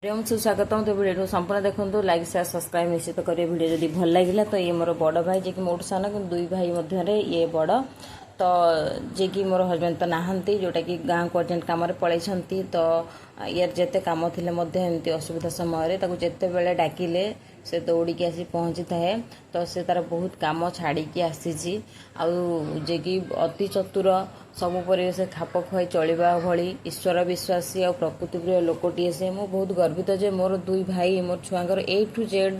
ହରିଓମ, ସୁସ୍ୱାଗତମ। ତ ଭିଡ଼ିଓକୁ ସମ୍ପୂର୍ଣ୍ଣ ଦେଖନ୍ତୁ, ଲାଇକ୍, ସେୟାର, ସବସ୍କ୍ରାଇବ୍ ନିଶ୍ଚିତ କରିବେ। ଭିଡ଼ିଓ ଯଦି ଭଲ ଲାଗିଲା ତ ଇଏ ମୋର ବଡ଼ ଭାଇ, ଯିଏକି ମୋଠୁ ସାନ, କିନ୍ତୁ ଦୁଇ ଭାଇ ମଧ୍ୟରେ ଇଏ ବଡ଼। ତ ଯିଏକି ମୋର ହଜବେଣ୍ଡ ତ ନାହାନ୍ତି, ଯେଉଁଟାକି ଗାଁକୁ ଅର୍ଜେଣ୍ଟ କାମରେ ପଳେଇଛନ୍ତି। ତ ଇୟାର ଯେତେ କାମ ଥିଲେ ମଧ୍ୟ ଏମିତି ଅସୁବିଧା ସମୟରେ ତାକୁ ଯେତେବେଳେ ଡାକିଲେ ସେ ଦୌଡ଼ିକି ଆସି ପହଞ୍ଚିଥାଏ। ତ ସେ ତାର ବହୁତ କାମ ଛାଡ଼ିକି ଆସିଛି। ଆଉ ଯିଏକି ଅତି ଚତୁର, ସବୁ ପରିବେଶ ଖାପ ଖୁଆଇ ଚଳିବା ଭଳି ଈଶ୍ୱର ବିଶ୍ୱାସୀ ଆଉ ପ୍ରକୃତି ପ୍ରିୟ ଲୋକଟିଏ ସେ। ମୁଁ ବହୁତ ଗର୍ବିତ ଯେ ମୋର ଦୁଇ ଭାଇ ମୋର ଛୁଆଙ୍କର ଏ ଟୁ ଜେଡ୍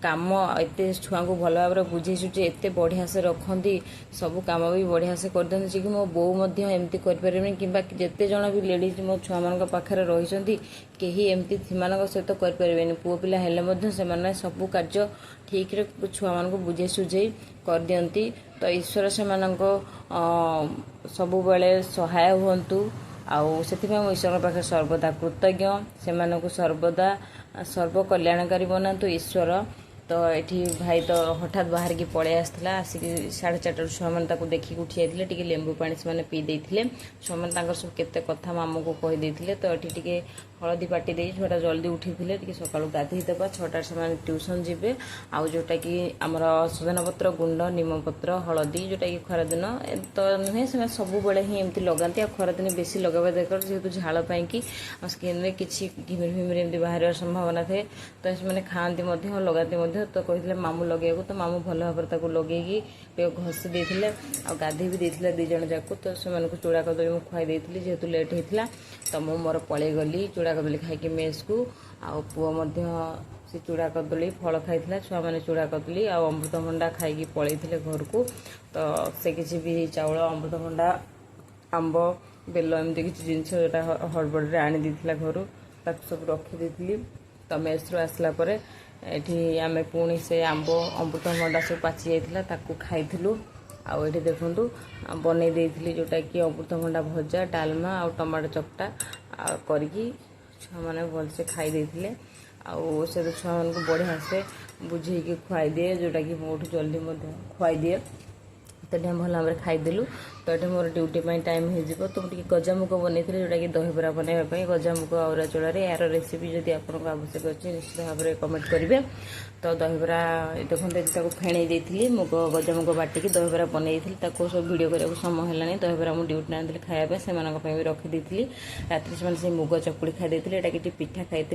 କାମ ଏତେ ଛୁଆଙ୍କୁ ଭଲ ଭାବରେ ବୁଝେଇ ସୁଝେଇ ଏତେ ବଢ଼ିଆ ସେ ରଖନ୍ତି, ସବୁ କାମ ବି ବଢ଼ିଆ ସେ କରିଦିଅନ୍ତି। ଯେ କି ମୋ ବୋଉ ମଧ୍ୟ ଏମିତି କରିପାରିବେନି, କିମ୍ବା ଯେତେ ଜଣ ବି ଲେଡ଼ିଜ୍ ମୋ ଛୁଆମାନଙ୍କ ପାଖରେ ରହିଛନ୍ତି, କେହି ଏମିତି ସେମାନଙ୍କ ସହିତ କରିପାରିବେନି। ପୁଅ ପିଲା ହେଲେ ମଧ୍ୟ ସେମାନେ ସବୁ କାର୍ଯ୍ୟ ଠିକ୍ରେ ଛୁଆମାନଙ୍କୁ ବୁଝେଇ ସୁଝେଇ କରିଦିଅନ୍ତି। ତ ଈଶ୍ୱର ସେମାନଙ୍କ ସବୁବେଳେ ସହାୟ ହୁଅନ୍ତୁ ଆଉ ସେଥିପାଇଁ ମୁଁ ଈଶ୍ୱରଙ୍କ ପାଖରେ ସର୍ବଦା କୃତଜ୍ଞ। ସେମାନଙ୍କୁ ସର୍ବଦା ସର୍ବ କଲ୍ୟାଣକାରୀ ବନାନ୍ତୁ ଈଶ୍ୱର। ତ ଏଠି ଭାଇ ତ ହଠାତ୍ ବାହାରିକି ପଳେଇ ଆସିଥିଲା। ଆସିକି 4:30ରୁ ଛୁଆମାନେ ତାକୁ ଦେଖିକି ଉଠି ଯାଇଥିଲେ। ଟିକେ ଲେମ୍ବୁ ପାଣି ସେମାନେ ପିଇ ଦେଇଥିଲେ। ଛୁଆମାନେ ତାଙ୍କର ସବୁ କେତେ କଥା ମାମୁଁକୁ କହିଦେଇଥିଲେ। ତ ଏଠି ଟିକେ ହଳଦୀ ବାଟି ଦେଇ, ଛୁଆଟା ଜଲ୍ଦି ଉଠିଥିଲେ, ଟିକେ ସକାଳୁ ଗାଧେଇ ଦେବା। 6ଟାରେ ସେମାନେ ଟ୍ୟୁସନ୍ ଯିବେ। ଆଉ ଯେଉଁଟାକି ଆମର ସଜନା ପତ୍ର ଗୁଣ୍ଡ, ନିମପତ୍ର, ହଳଦୀ, ଯେଉଁଟାକି ଖରାଦିନ ତ ନୁହେଁ, ସେମାନେ ସବୁବେଳେ ହିଁ ଏମିତି ଲଗାନ୍ତି। ଆଉ ଖରାଦିନେ ବେଶୀ ଲଗାଇବା ଦରକାର, ଯେହେତୁ ଝାଳ ପାଇଁକି ଆଉ ସ୍କିନ୍ରେ କିଛି ଘିମିରି ଫିମିରି ଏମିତି ବାହାରିବାର ସମ୍ଭାବନା ଥାଏ। ତ ସେମାନେ ଖାଆନ୍ତି ମଧ୍ୟ, ଲଗାନ୍ତି ମଧ୍ୟ। ତ କହିଥିଲେ ମାମୁଁ ଲଗେଇବାକୁ, ତ ମାମୁଁ ଭଲ ଭାବରେ ତାକୁ ଲଗେଇକି ଟିକେ ଘଷି ଦେଇଥିଲେ ଆଉ ଗାଧେଇ ବି ଦେଇଥିଲେ ଦୁଇ ଜଣ ଯାକୁ। ତ ସେମାନଙ୍କୁ ଚୂଡ଼ା କଦଳୀ ମୁଁ ଖୁଆଇ ଦେଇଥିଲି, ଯେହେତୁ ଲେଟ୍ ହେଇଥିଲା। ତ ମୁଁ ମୋର ପଳେଇ ଗଲି ଚୂଡ଼ା କଦଳୀ ଖାଇକି ମେସ୍କୁ। ଆଉ ପୁଅ ମଧ୍ୟ ସେ ଚୂଡ଼ା କଦଳୀ ଫଳ ଖାଇଥିଲା। ଛୁଆମାନେ ଚୂଡ଼ା କଦଳୀ ଆଉ ଅମୃତଭଣ୍ଡା ଖାଇକି ପଳେଇଥିଲେ ଘରକୁ। ତ ସେ କିଛି ବିରି ଚାଉଳ, ଅମୃତଭଣ୍ଡା, ଆମ୍ବ, ବେଲ ଏମିତି କିଛି ଜିନିଷ ଯେଉଁଟା ହଡ଼ବଡ଼ରେ ଆଣି ଦେଇଥିଲା ଘରୁ, ତାକୁ ସବୁ ରଖିଦେଇଥିଲି। ତ ମେସ୍ରୁ ଆସିଲା ପରେ ଏଠି ଆମେ ପୁଣି ସେ ଆମ୍ବ, ଅମୃତଭଣ୍ଡା ସବୁ ପାଚି ଯାଇଥିଲା, ତାକୁ ଖାଇଥିଲୁ। ଆଉ ଏଠି ଦେଖନ୍ତୁ, ବନେଇ ଦେଇଥିଲି ଯେଉଁଟାକି ଅମୃତଭଣ୍ଡା ଭଜା, ଡାଲମା ଆଉ ଟମାଟୋ ଚକଟା ଆଉ କରିକି ଛୁଆମାନେ ଭଲସେ ଖାଇ ଦେଇଥିଲେ। ଆଉ ସେ ତ ଛୁଆମାନଙ୍କୁ ବଢ଼ିଆ ସେ ବୁଝେଇକି ଖୁଆଇ ଦିଏ, ଯେଉଁଟାକି ମୋଠୁ ଜଲ୍ଦି ମଧ୍ୟ ଖୁଆଇ ଦିଏ। ତ ଏଠି ଆମେ ଭଲ ଭାବରେ ଖାଇଦେଲୁ। ତ ଏଠି ମୋର ଡ୍ୟୁଟି ପାଇଁ ଟାଇମ୍ ହେଇଯିବ। ତ ମୁଁ ଟିକେ ଗଜାମୁଗ ବନେଇଥିଲି, ଯେଉଁଟାକି ଦହିବରା ବନେଇବା ପାଇଁ ଗଜାମୁଗ ଅରୁଆ ଚାଉଳରେ। ଏହାର ରେସିପି ଯଦି ଆପଣଙ୍କ ଆବଶ୍ୟକ ଅଛି, ନିଶ୍ଚିତ ଭାବରେ କମେଣ୍ଟ କରିବେ। ତ ଦହିବରା ଦେଖନ୍ତୁ, ଏଠି ତାକୁ ଫେଣେଇ ଦେଇଥିଲି ମୁଗ, ଗଜାମୁଗ ବାଟିକି ଦହିବରା ବନେଇ ଦେଇଥିଲି। ତାକୁ ସବୁ ଭିଡ଼ିଓ କରିବାକୁ ସମୟ ହେଲାନି। ଦହିବରା ମୁଁ ଡ୍ୟୁଟି ଆଣିଥିଲି ଖାଇବା ପାଇଁ, ସେମାନଙ୍କ ପାଇଁ ବି ରଖିଦେଇଥିଲି। ରାତିରେ ସେମାନେ ସେଇ ମୁଗ ଚକୁଳି ଖାଇ ଦେଇଥିଲେ। ଏଇଟା କିଛି ପିଠା ଖାଇଥିଲେ।